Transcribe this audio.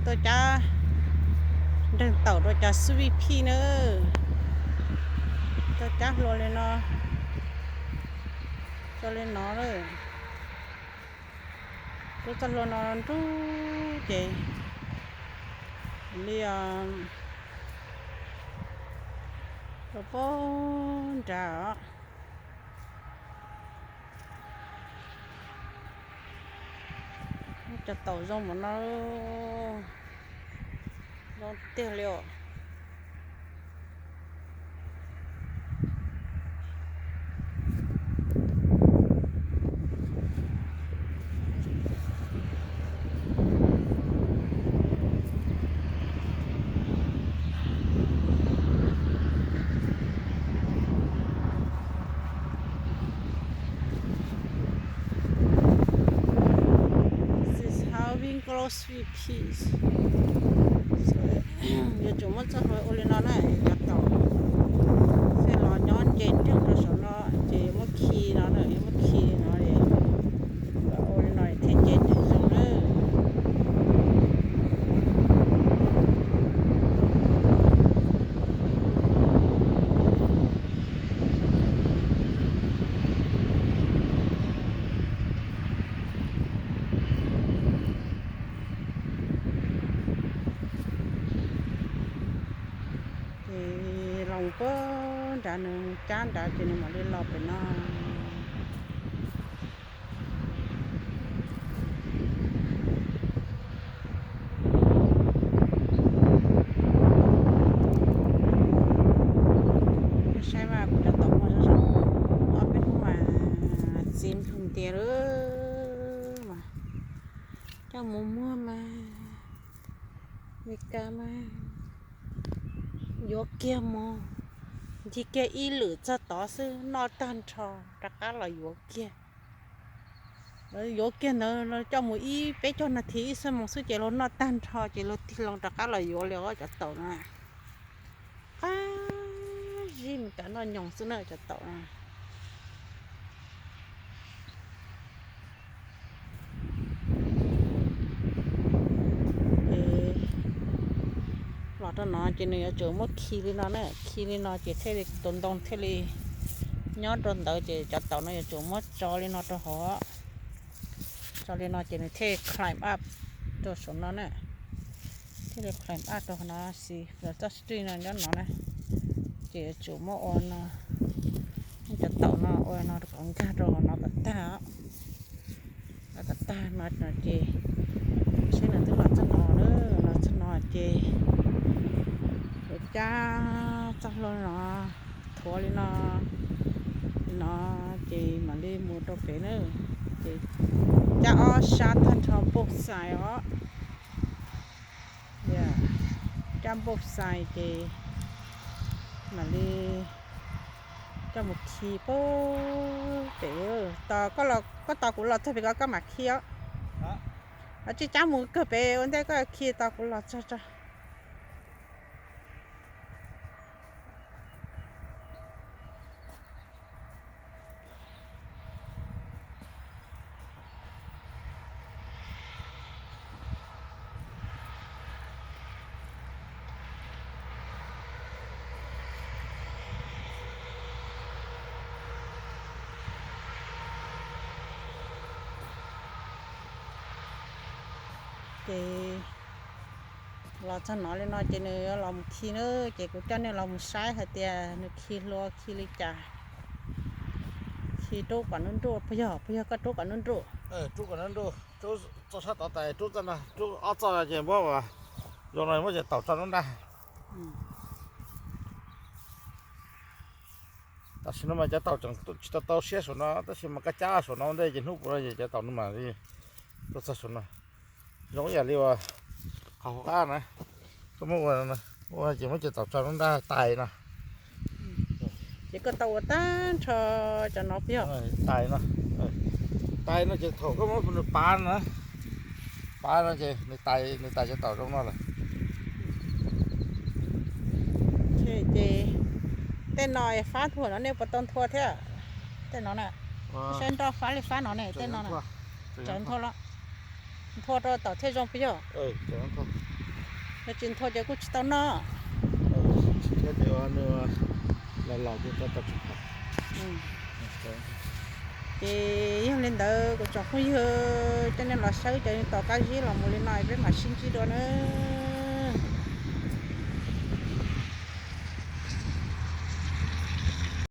tuaj cab nreeg taum rau cov xib vij phij na. Tuaj cab hlua li no, cab li no na. Lub txoj hlua no nrub ces li rau pem nrad os. Cov taum zoo npaum no, zoo tiag li os. This is how we grow sweet peas. Yuav tsum muab txoj hlua ua li no na, cov taum thiaj los nyob nce nreeg rau saum no, ces yuav muab khi no na, yuav muab khi no, ua li no thiaj nce nreeg zoo na. Ces los pem nrad, nws cab nrad ces nws mam li los pem no. Saib mas kuv cov taum mas zoo zoo, ob peb hnub mas txiv nplog ntias lawm mas. Coj mus muag mas, Meskas mas yuav kiag mus, ncig kiag ib lwm txog tod xwb noj tag nrho rov qab los yuav kiag. Lawv yuav kiag ntawd coj mus ib peb caug nas this ib xuab moos xwb ces luag noj tag nrho ces luag tig loo rov qab los yuav li os cov taum na. Qab zib Meskas noj nyoos xwb na cov taum na. Ces los rau no ces nws yuav tsum muab khi li no na, khi li no ces thiaj li tus ntoo thiaj li nyob rau ntawd ces cov taum no yuav tsum muab tso li no rau hauv. Tso li no ces nws thiaj climb up rau saum no na. Thiaj li climb up rau hauv no xwb, los txoj stream no nyob no na. Ces yuav tsum muab ua no, muab cov taum no ua no kom nkag rau hauv no kom tag. Kom tag no ces saib nws twb los txog no na, los txog no ces yuav cab txoj hlua no thuav li no, no ces mam li mus rau pem na. Ces cab ob sab tag nrho both side os. Cab both side ces mam li coj mus khi pem pem. Tos koj tos kuv los txog pem ko koj mam khi os. Tsis cab mus kawg pem ua ntej, koj khi tos kuv los txog tso. Ces los txog no li no ces nws yuav los mus khi na, ces kuv coj nej los mus saib hais tias nws khi hlua khi li cas. Khi rub kom nruj nruj, puas yog, puas yog koj rub kom nruj nruj? Rub kom nruj nruj, rub txoj sab tod tas, rub txoj no, rub ob txoj no ces muab, zoo no muab cov taum tso lub nrag. Tam sim no mas cov taum tseem tsis tau tau siab saum no tab sis mas koj cab saum no ua ntej ces hnub puav no ces cov taum no mas tuaj txog saum no. Zoo ib yam li uas qhov hauv qab na, koj muab ua, ua ces muab cov taum tso lub nrag tais no. Ces koj tau ua tag nrho cov no puas yog? Tais no, tais no ces thaum koj muab nws pav no, pav no ces nws tais, nws tais cov taum zoo no lawm. Ces tej no fab thuam no nej puas tau nthua thiab? Tej no na, saib nroj fab li fab no ne, tej no na, tsawv nthua los. Nthua rau tom thiaj zoo puas yog? Yog tsis nthua ces kuj tsis tau noj. Los los kuj tau tsis pom. Ces yog li ntawd kuv tsoom phooj ywg, coj nej los saib cov tos kab zib los mus li no peb mam sib ntsib dua nawb.